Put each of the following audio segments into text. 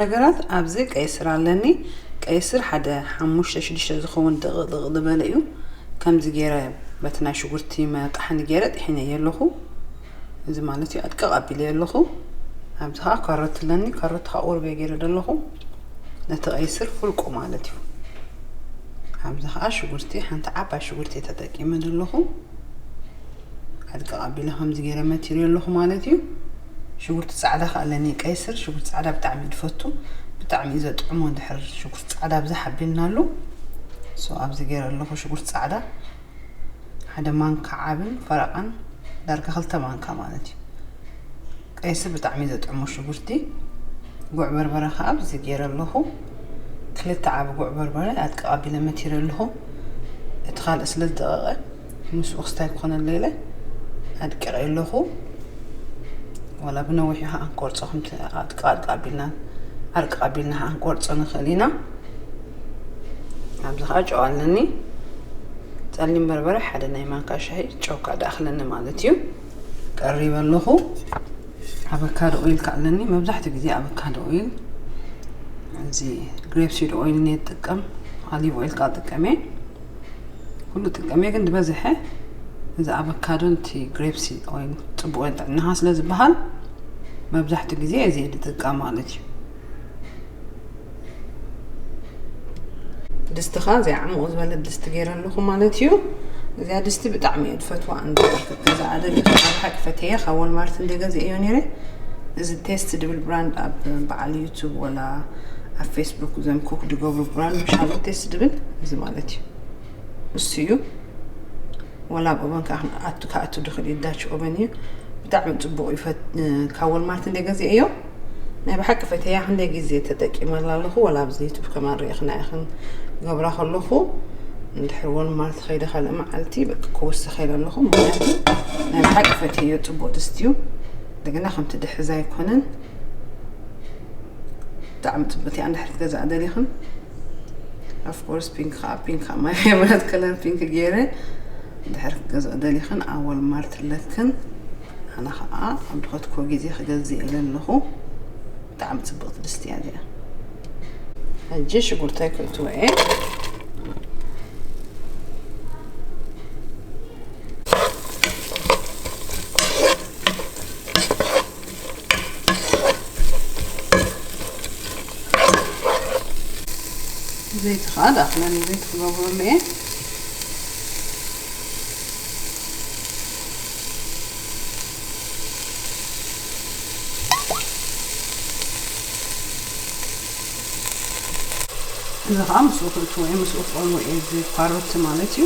ነገራት ኣብዚ ቀይስር ኣለኒ። ቀይስር ሓደ ሓሙሽተ ሽዱሽተ ዝኸውን ድቕቕ ዝበለ እዩ። ከምዚ ገይረ በቲ ናይ ሽጉርቲ መጣሕኒ ገይረ ጥሒነዮ ኣለኹ። እዚ ማለት እዩ ኣድቅቕ ኣቢለዮ ኣለኹ። ኣብዚ ከዓ ካሮት ኣለኒ። ካሮት ከዓ ቁሩብ ገይረ ኣለኹ። ነቲ ቀይስር ፍልቁ ማለት እዩ። ኣብዚ ከዓ ሽጉርቲ፣ ሓንቲ ዓባይ ሽጉርቲ ተጠቂመ ዘለኹ። ኣድቅቕ ኣቢለ ከምዚ ገይረ መቲረ ኣለኹ ማለት እዩ። ሽጉርቲ ጻዕዳ ከዓ ኣለኒ፣ ቀይስር ሽጉርቲ ጻዕዳ ብጣዕሚ ዝፈቱ፣ ብጣዕሚ እዩ ዘጥዕሞ። እንድሕር ሽጉርቲ ጻዕዳ ብዛሕ ኣቢልናሉ። ሶ ኣብዚ ገይረ ኣለኹ ሽጉርቲ ጻዕዳ ሓደ ማንካ ዓብን ፈረቓን፣ ዳርጋ ክልተ ማንካ ማለት እዩ። ቀይስር ብጣዕሚ ዘጥዕሞ ሽጉርቲ። ጉዕ በርበረ ከዓ ኣብዚ ገይረ ኣለኹ። ክልተ ዓቢ ጉዕ በርበረ ኣድቅቕ ኣቢለ መቲረ ኣለኹ። እቲ ካልእ ስለ ዝደቐቐ ምስኡ ክስታይ ክኾነለይ ኢለ ኣድቂቐ ኣለኹ። ዋላ ብነዊሑ ከዓ ክንቆርጾ፣ ከምቲ ኣድቅቕ ኣድቅቕ ኣቢልና፣ ኣርቅቕ ኣቢልና ከዓ ክንቆርጾ ንኽእል ኢና። ኣብዚ ከዓ ጨው ኣለኒ። ጸሊም በርበረ ሓደ ናይ ማንካ ሻሂ፣ ጨው ከዓ ደኣኽለኒ ማለት እዩ። ቀሪበ ኣለኹ። ኣቨካዶ ኦይል ከዓ ኣለኒ። መብዛሕትኡ ግዜ ኣቨካዶ ኦይል፣ እዚ ግሬፕ ሲድ ኦይል እየ ዝጥቀም፣ ኦሊቭ ኦይል ከዓ ጥቀም እየ። ኩሉ ጥቀም እየ፣ ግን ዝበዝሐ እዚ ኣቨካዶ፣ እቲ ግሬፕ ሲድ ኦይል ጽቡቕ ንጥዕናኻ ስለ ዝበሃል መብዛሕትኡ ግዜ እዚ እየ ዝጥቀም ማለት እዩ። ድስቲ ኸኣ እዚኣ ዕሙቕ ዝበለት ድስቲ ገይረ ኣለኹ ማለት እዩ። እዚኣ ድስቲ ብጣዕሚ እየ ዝፈትዋ፣ እንድሕር ክትገዝኣ ደሊኻ፣ ኣብ ሓቂ ፈትየያ፣ ካብ ዋልማርት እንደ ገዝኤዮ ነይረ። እዚ ቴስት ድብል ብራንድ ኣብ በዓል ዩቱብ ወላ ኣብ ፌስቡክ እዞም ኩክ ዝገብሩ ብራንድ ምሻሉ ቴስት ድብል እዚ ማለት እዩ። እሱ እዩ። ወላ ኣብ ኦቨን ከኣ ክኣቱ፣ ክኣቱ ድኽእል እዩ፣ ዳች ኦቨን እዩ። ብጣዕሚ ጽቡቕ እዩ። ፈት-፣ ካብ ዋልማርት እንደ ገዝኤዮ። ናይ ብሓቂ ፈትየያ፣ ክንደይ ግዜ ተጠቂመላ ኣለኹ። ወላ ኣብዚ ዩቱብ ከማን ርኢኽና ኢኽን ገብራ ከለኹ፣ እንድሕር ዋልማርት ኸይደ ካልእ መዓልቲ በቃ ክወስኽ ኢለ ኣለኹ። ምኽንያቱ ናይ ብሓቂ ፈትየዮ፣ ጽቡቕ ድስቲ እዩ። እንደገና ከምቲ ድሕዛ ኣይኮነን። ብጣዕሚ ጽብቕቲ እያ። እንድሕር ክትገዝኣ ደሊኽን፣ ኦፍ ኮርስ ፒንክ ኸኣ፣ ፒንክ ኸኣ ማይ ፌቨረት ከለር ፒንክ ገይረ። እንድሕር ክትገዝኣ ደሊኽን ኣብ ዋልማርት ኣለክን። ኣነ ኸኣ ኣብ ድኸትኮ ግዜ ክገዝእ ኢለ ኣለኹ። ብጣዕሚ ጽብቕቲ ድስቲ እያ እዚኣ። ሕጂ ሽጉርተይ ክእትዎ እየ። ዘይቲ ኸኣ ዳእኽለኒ፣ ዘይቲ ክገብረሉ እየ። እዚ ኸኣ ምስኡ ክእትዎ እየ፣ ምስኡ ክቐልዎ እየ፣ እዚ ካሮት ማለት እዩ።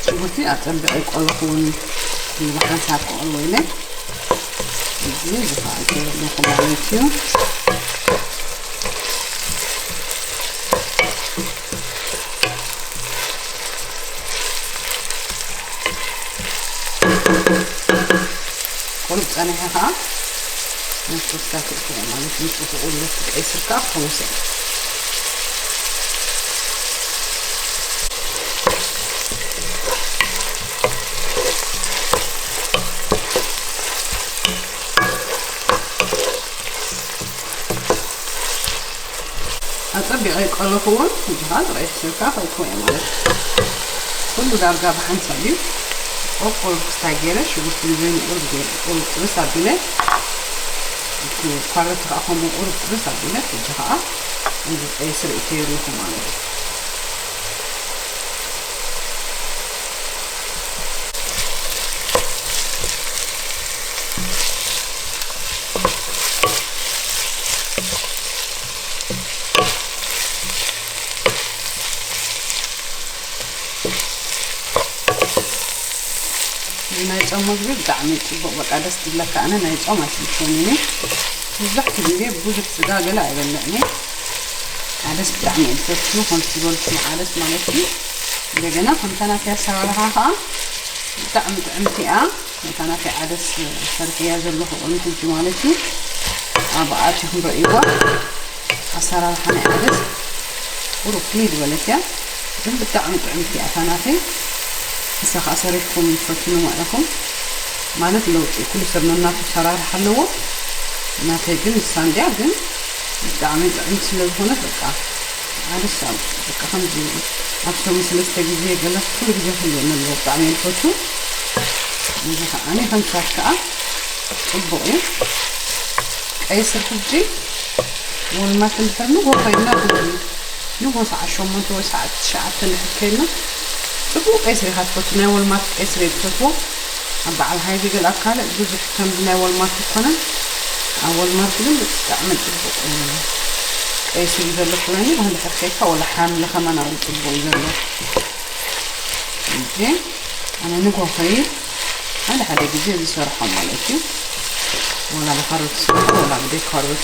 ሽጉርቲ ኣጸቢቐ ኣይቆለኹዎን፣ ብሓንሳብ ክቐልዎ ኢለ። እዚ ዝኸኣልኩ ኣለኹ ማለት እዩ። ቁሩብ ጸኒሐ ኸኣ መስኮትካ ክእትዎ ማለት እዩ። ጽቡቕ ውለት ቀይስር ከኣ ክሕውስ እየ። ኣጸቢቐ ይቀለኹ እውን፣ ሕጂ ኸኣ ጥራይ ሕሲርካ ከእትዎ እየ ማለት እዩ። ኩሉ ዳርጋ ብሓንሳብ እዩ። ቁሩብ ክስታይ ገይረ ሽጉርቲ ንበይኑ ቁሩብ ገይረ፣ ቁሩብ ጥብስ ኣቢለ፣ እቲ ካሮት ኸኣ ከምኡ ቁሩብ ጥብስ ኣቢለ፣ ሕጂ ኸኣ እዚ ቀይስር እእትዮ ኣለኹ ማለት እዩ። ናይ ጾም ምግቢ ብጣዕሚ ጽቡቕ፣ በቃ ደስ ዝብለካ። ኣነ ናይ ጾም ኣይስልችወንን እዩ። መብዛሕትኡ ግዜ ብዙሕ ስጋ ገለ ኣይበልዕን እየ። ዓደስ ብጣዕሚ እየ ዝፈቱ፣ ከምቲ ዝበልኩ ዓደስ ማለት እዩ። እንደገና ከምታ ናተይ ኣሰራርሓ ኸኣ ብጣዕሚ ጥዕምቲ እያ። ነታ ናተይ ዓደስ ሰርሐያ ዘለኹ ቅድሚ ሕጂ ማለት እዩ። ኣብኣ ኣቲኹም ረእይዋ። ኣሰራርሓ ናይ ዓደስ ቁሩብ ፍልይ ዝበለት እያ፣ ግን ብጣዕሚ ጥዕምቲ እያ እታ ናተይ። ንሳ ከዓ ሰሪሕኩም ትፈትኑ ማለት ኢኹም። ማለት ለውጢ ኩሉ ሰብ ነናቱ ኣሰራርሓ ኣለዎ። ናተይ ግን ንሳ እንድያ፣ ግን ብጣዕሚ ጥዕምቲ ስለ ዝኾነት በቃ ዓደስ ኣብ በቃ ከምዚ ኣብ ሰሙን ሰለስተ ግዜ ገለ ኩሉ ግዜ ክህልወኒ ኣለዎ። ብጣዕሚ እየ ዝፈቱ። እዚ ከዓኒ ከምሳት ከዓ ጽቡቕ እዩ። ቀይስር ሕጂ ወልማርት እንድሕር ንጎ ከይድና፣ ክንዲ ንጎ ሰዓት ሸሞንተ ወይ ሰዓት ትሽዓተ እንድሕር ከይድና፣ ጽቡቕ ቀይስር ኢኻ ትፈቱ። ናይ ወልማርት ቀይስር እየ ዝፈትዎ። ኣብ በዓል ሃይቢ ገለ ኣብ ካልእ ብዙሕ ከምዚ ናይ ወልማርት ኣይኮነን። ኣብ ወልማርት ግን ብጣዕሚ ጽቡቕ ቀይስር እዩ ዘሎ ትብለኒ። እንድሕር ከይድካ ወላ ሓምሊ ከማን ኣብኡ ጽቡቕ እዩ ዘሎ። ሕጂ ኣነ ንጎ ከይድ ሓደ ሓደ ግዜ ዝሰርሖ ማለት እዩ። ወላ ብካሮት ዝሰርሖ ወላ ብደይ ካሮት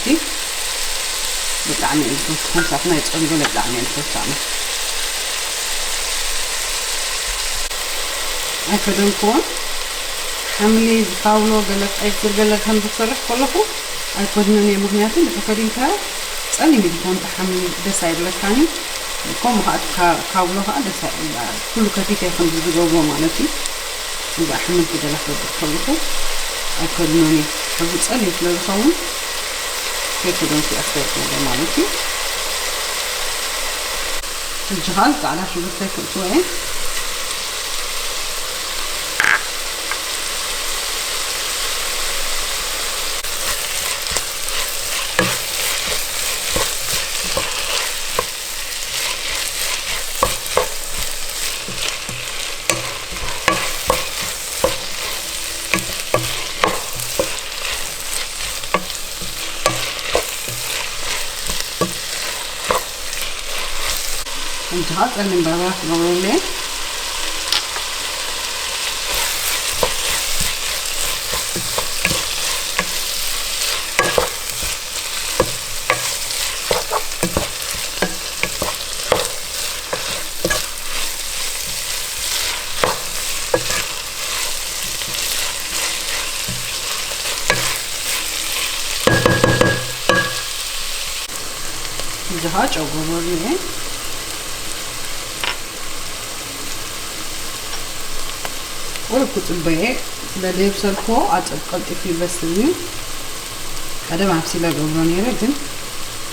ብጣዕሚ እዩ ዝፈቱ። ከምሳት ናይ ጾም ገለ ብጣዕሚ እየ ዝፈቱ ኣነ። ኣይከደንክዎን ሓምሊ ዝካውሎ ገለ ቀይስር ገለ ከም ዝሰርሕ ከለኹ ኣይኮድነን እየ። ምኽንያቱ እንድሕር ከዲንካዮ ጸሊም እዩ ዝኾን፣ እቲ ሓምሊ ደስ ኣይብለካን እዩ። ከምኡ ከዓ እቲ ካ-፣ ካውሎ ከዓ ደስ ኣይብላ። ኩሉ ከፊተ እየ ከምዚ ዝገብሮ ማለት እዩ። እዚ ኣሕምልቲ ገለ ክገብር ከለኹ ኣይከድኖን እየ። ሕብሩ ጸሊም ስለ ዝኸውን ከይከደንኩ እየ ክሰርሕ ማለት እዩ። ሕጂ ከዓ ጻዕዳ ሽጉርተይ ክእትዎ እየ። እንተ ጸሊም በርበረ ክገብረሉ እየ። እዚ ኸዓ ጨው ገበርሉ እየ። ቁሩብ ክጽበየ ስለ ዘይብሰልክዎ ኣጸብ ቀልጢፉ ይበስል እዩ። ቀደም ኣብሲለ ገብሮ ነይረ፣ ግን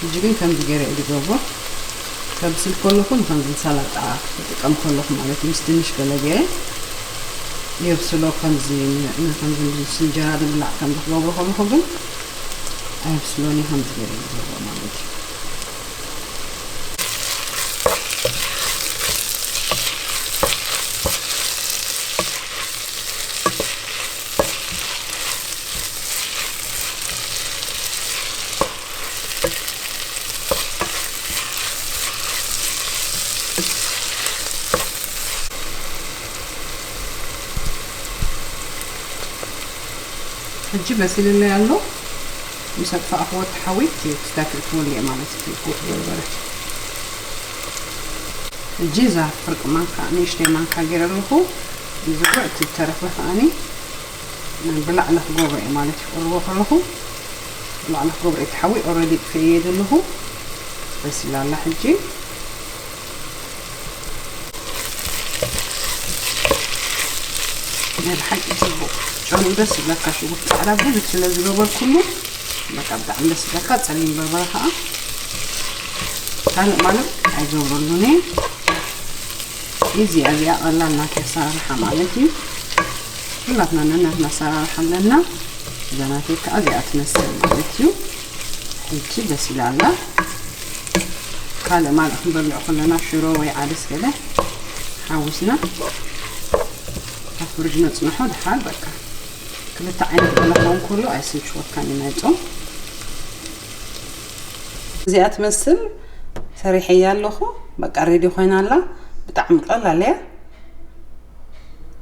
ሕጂ ግን ከምዚ ገይረ እየ ዝገብሮ። ከብስል ከለኹ ንኸምዚ ሰላጣ ክጥቀም ከለኹ ማለት እዩ፣ ምስ ድንሽ ገለ ገይረ የብስሎ። ከምዚ ን-፣ ንከምዚ ምስ እንጀራ ዝብላዕ ከምዚ ክገብሮ ከለኹ ግን ኣየብስሎን እየ፣ ከምዚ ገይረ እየ ዝገብሮ ማለት እዩ። ሕጂ በሲልለይ ኣሎ። ምስ ኣጥፋእኽዎ እቲ ሓዊ ክስታክ እትወሉ እየ ማለት እዩ። እቲ በርበረ። ሕጂ እዛ ፍርቂ ማንካ፣ ንእሽተይ ማንካ ገይረ ኣለኹ። እዚ ጉዕ እቲ ዝተረፈ ከዓኒ ብላዕሊ ክገብሮ እየ ማለት እዩ። ክቕርቦ ከለኹ ብላዕሊ ክገብሮ እየ። እቲ ሓዊ ኦልሬዲ ጥፍኤ እየ ዘለኹ። በሲላ ኣላ ሕጂ። ናይ ብሓቂ ጽቡቕ ጨንኡ ደስ ይብለካ። ሽጉርቲ ጻዕዳ ብዙሕ ስለ ዝገበርኩሉ በቃ ብጣዕሚ ደስ ይብለካ። ጸሊም በርበረ ከኣ ካልእ ማለት ኣይገብረሉን እየ። ኢዚ እያ እዚኣ፣ ቀላል ናተይ ኣሰራርሓ ማለት እዩ። ኩላትና ነናትና ኣሰራርሓ ኣለና። እዛ ናተይ ከኣ እዚኣ ትመስል ማለት እዩ። ሕጂ በሲላ ኣላ። ካልእ ማለት ክንበልዕ ከለና ሽሮ ወይ ዓደስ ገለ ሓዊስና ኣብ ፍርጅ ነጽንሖ። ድሓር በቃ ክልተ ዓይነት ገለ ክኸውን ከሎ ኣይስልችወካን እዩ ናይ ጾም። እዚኣ ትመስል ሰሪሐያ ኣለኹ። በቃ ሬዲ ኮይና ኣላ። ብጣዕሚ ቀላል እያ፣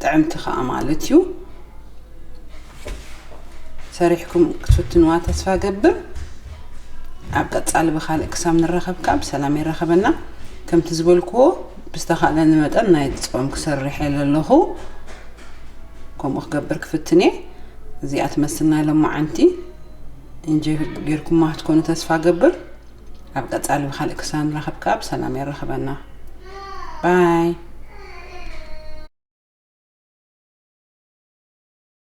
ጥዕምቲ ከኣ ማለት እዩ። ሰሪሕኩም ክትፍትንዋ ተስፋ ገብር። ኣብ ቀጻሊ ብኻልእ ክሳብ ንራኸብ ከኣ ብሰላም የራኸበና። ከምቲ ዝበልክዎ ብዝተኻእለኒ መጠን ናይ ጾም ክሰርሕ እየ ዘለኹ። ከምኡ ክገብር ክፍትን እየ። እዚኣ ትመስል ናይ ሎማዓንቲ እንጆይ ጌርኩማ ክትኮኑ ተስፋ ገብር። ኣብ ቀጻሊ ብካልእ ክሳብ ንራኸብ ከኣ ብሰላም የራኽበና። ባይ።